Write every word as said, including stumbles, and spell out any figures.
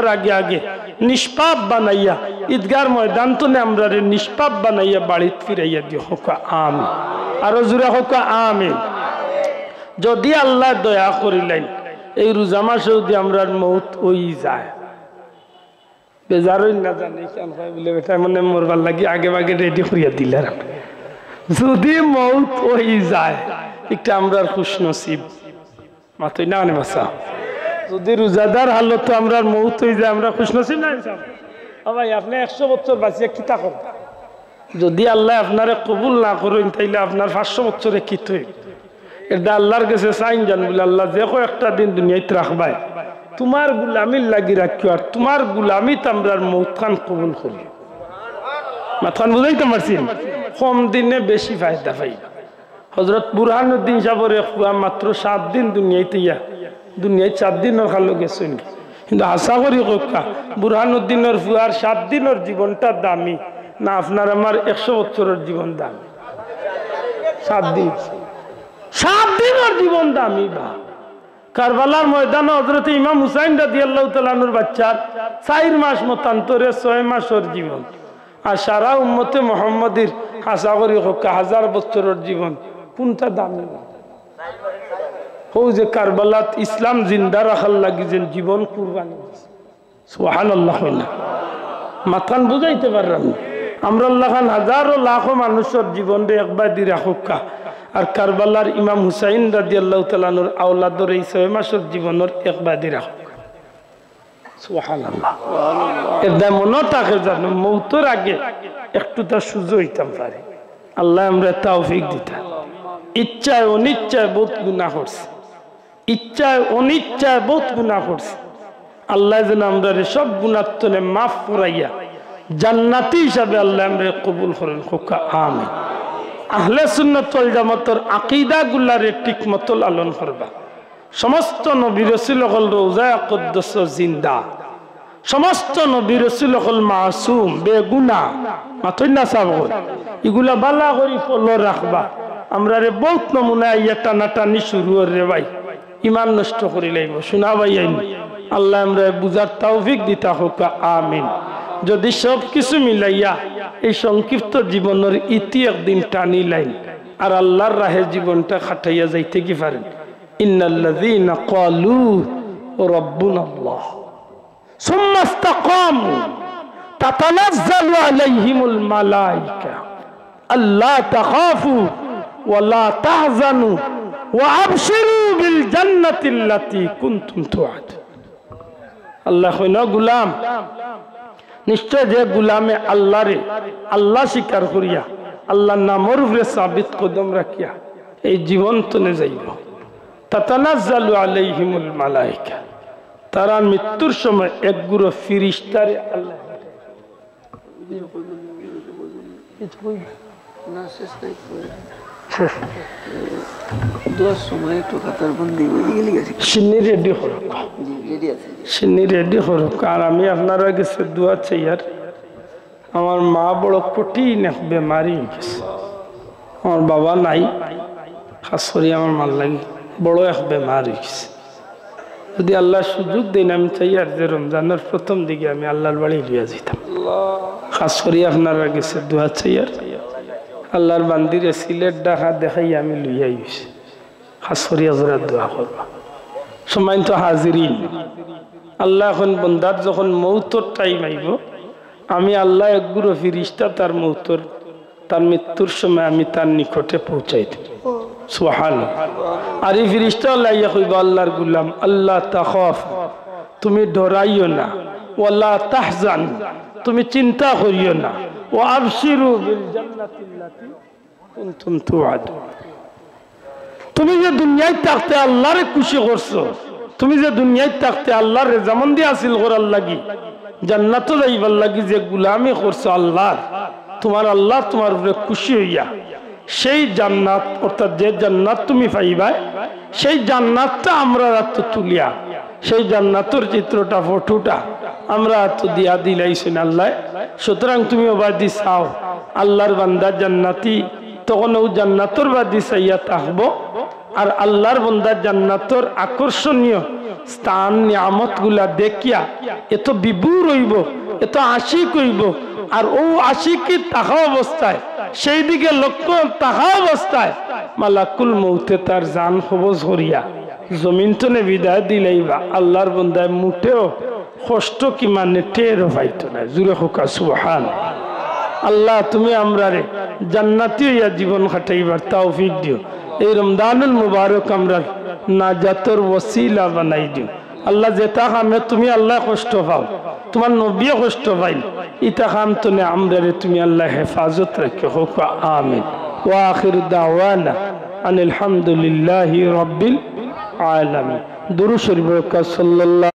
আগে আগে নিষ্পাপ বানাইয়া, ঈদগার ময়দান তনে আমরারে নিষ্পাপ বানাইয়া বাড়িত ফিরাইয়া দিও। কউক্কা আমিন। আরো জোরে কউক্কা আমিন। যদি আল্লায় দয়া করিলাইন, এই রোজা মাসে যদি আমরার মউত অই যায়, বেজার অইন না জানি, কেন কয় বুলে, বেটায় মনে মরবার লাগি আগে ভাগে রেডি করিয়া দিলার। যদি মউত অই যায়, ইটা আমরার খুশনসিব। মাতইন না কেনে বা? যদি রোজাদার হালতো আমরার মউত অই যায়, আমরা খুশনসিব না নি? ও ভাই, আপনে একশো বছর বাঁচিয়া কিতা করবা? যদি আল্লায় আপনারে কবুল না করইন, তাইলে আপনার পাঁচশো বছরে কিতা অইবো? এরদায় আল্লার গেছে চাইন যান বুলে, "আল্লা, যে কয়েকটা দিন দুনিয়াত রাখবায়, তুমার গুলামির লাগি রাখিও, আর তুমার গুলামিত আমরার মউতখান কবুল করিও।" মাতখান বুঝাইতাম পারছি নি? কম দিনে বেশি ফায়দা পাইবা। হজরত বুরহানুদ্দিন সাবর এক ফুয়া মাত্র সাত দিন দুনিয়াত আইয়া, দুনিয়াত সাত দিনর কালো গেছইন। কিন্তু হাছা করি কউক্কা, বুরহানুদ্দিনর ফুয়ার সাত দিনর জীবনটা দামি না আপনার আমার একশো বছরর জীবন দামি? সাত দিন, সাত দিনর জীবন দামি বা। কারবালার ময়দানো হজরতে ইমাম হুসাইন রাদিয়াল্লাহু তাআলা আনহুর বাচ্চার চাইর মাস মতান্তরে ছয় মাসর জীবন, আর সারা উম্মতে মোহাম্মদীর, হাছা করি কউক্কা, হাজার বছরর জীবন, কুনটা দামি? অউ যে কারবালাত ইসলাম জিন্দা রাখার লাগি যেন জীবন কুরবানি দিছে। সুবহানাল্লাহ কইন না। মাতখান বুঝাইতে পারলাম না। আমরার লাখান হাজারো লাখো মানুষর জীবনরে একবাদি রাখউক্কা, আর কারবালার ইমাম হুসাইন রাদিয়াল্লাহু তাআলা আনহুর আওলাদর এই ছয় মাসর জীবনর একবাদি রাখউক্কা। সুবহানাল্লাহ। এরদায় মনো থাকে জানো, মউতর আগে একটুতা সুজা অইতাম পারি। আল্লায় আমরারে তৌফিক দিতা। ইচ্ছায় অনিচ্ছায় বউত গুনা করছি, ইচ্ছায় অনিচ্ছায় বউত গুনা করছি। আল্লায় যেন আমরারে সব গুনার তনে মাফ করাইয়া জান্নাতি হিসাবে আল্লায় আমরারে কবুল করইন। কউক্কা আমিন। আহলে সুন্নাত ওয়াল জামাতর আকিদাগুলারে ঠিক মতো লালন করবা। সমস্ত নবী রসুল অকল রওজায়ে আকদস জিন্দা, সমস্ত নবী রসুল অকল মাসুম, বেগুনা, মাতইন না সাব অকল। ইগুলা ভালা করি follow রাখবা। আমরারে বউত নমুনায় আইয়া টানাটানি শুরু অর রে ভাই, ইমান নষ্ট করিলাইবো। শুনা ভাই আইন, আল্লায় আমরারে বুঝার তৌফিক দিতা, কউক্কা আমিন। যদি সব কিছু মিলাইয়া এই সংক্ষিপ্ত জীবনর ইতি একদিন টানিলাইন, আর আল্লার রাহে জীবনটা কাটাইয়া যাইতে কি পারেন? إن الذين قالوا ربنا الله ثم استقاموا تتنزل عليهم الملائكة ألا تخافوا ولا تحزنوا وأبشروا بالجنة التي كنتم توعدون। আল্লায় কইন, "ও গুলাম, নিশ্চয় যে গুলামে আল্লারে, আল্লা স্বীকার করিয়া, আল্লার নামর উপরে সাবিত কদম রাখিয়া এই জীবন তনে যাইবো, তাতানাজ্জালু আলাইহিমুল মালাইকা, তারার মৃত্যুর সময় এক গুরু ফিরিস্তারে আল্লায় না, শেষ নাই। শেষ। দোয়ার সময় একটু খাতার বন্দি হয়ে গেলি গেছে। সিন্নি রেডি করউক্কা। জি, রেডি আছে। সিন্নি রেডি করউক্কা। আর আমি আপনারার গেছে দোয়া চাইয়ার। আমার মা বড় কঠিন এক বেমারি অই গেছে। আমার বাবা নাই, খাছ করি আমার মার লাগি বড় এক বেমার অই গেছে। যদি আল্লায় সুযোগ দেইন, আমি চাইয়ার যে রমজানর প্রথম দিকে আমি আল্লার বাড়ি লইয়া যাইতাম। খাছ করি আপনারার গেছে দোয়া চাইয়ার, আল্লার বান্দিরে সিলেট ঢাকা দেখাইয়া আমি লইয়া আইছি। খাছ করি আপনারা দোয়া করবা। সম্মানিত হাজিরিন, আল্লায় কইন বন্দার যখন মউতর time আইবো, আমি আল্লায় এক গুরু ফিরিস্তা তার মউতর, তার মৃত্যুর সময় আমি তার নিকটে পৌঁছাই দিমু। সুবহানাল্লাহ। আর ই ফিরিস্তা অকলে আইয়া কইবা, "আল্লার গুলাম, আল্লা তাখাফু, তুমি ডরাইও না, ওয়ালা তাহজানু, তুমি চিন্তা করিও না, ওয়া আবশিরু বিল জান্নাতিল্লাতি কুনতুম তুআদুন।" তুমি যে দুনিয়াত থাকতে আল্লারে খুশি করছো, তুমি যে দুনিয়াত থাকতে আল্লার রেজামন্দি হাসিল করার লাগি, জান্নাতো যাইবার লাগি যে গুলামি করছো আল্লার, তুমার আল্লা তুমার উপরে খুশি অইয়া সেই জান্নাত, অর্থাৎ যে জান্নাত তুমি পাইবায়, সেই জান্নাতটা আমরার আতো তুলিয়া, সেই জান্নাতর চিত্রটা, ফটোটা আমরার আতো দিয়া দিলাইছইন আল্লায়। সুতরাং তুমি অবাদি চাও, আল্লার বান্দা জান্নাতি, তখন অউ জান্নাতর বাদি চাইয়া থাকবো। আর আল্লার বান্দা জান্নাতর আকর্ষণীয় স্থান নিয়ামতগুলা দেখিয়া এত বিভোর অইবো, এত আশিক অইবো। আর অউ আশিকি থাকা অবস্থায়, সেই দিকে লক্ষ্য থাকা অবস্থায় মালাকুল মউতে তার জান কবজ করিয়া জমিন তনে বিদায় দিলাইবা। আল্লাহর বন্দায় মুটেও কষ্ট কি মানে টেরও পাইতো নায়। জুরে কউক্কা সুবহান। আল্লাহ, তুমি আমরারে জান্নাতি অইয়া জীবন কাটাইবার তৌফিক দিও। এই রমজানুল মুবারক আমরার নাজাতর ওসিলা বানাই দিও। আল্লাহ, যেতা কামে তুমি আল্লাহ কষ্ট পাও, তুমার নবীয়ে কষ্ট পাইন, ইতা কাম তনে আমরারে তুমি আল্লাহ হেফাজত রাখিও। কউক্কা আমিন। ওয়া আখিরু দাওয়ানা আনিল হামদুলিল্লাহি রাব্বিল আলামিন। দুরূদ শরীফ পড়উক্কা, সাল্লাল্লাহু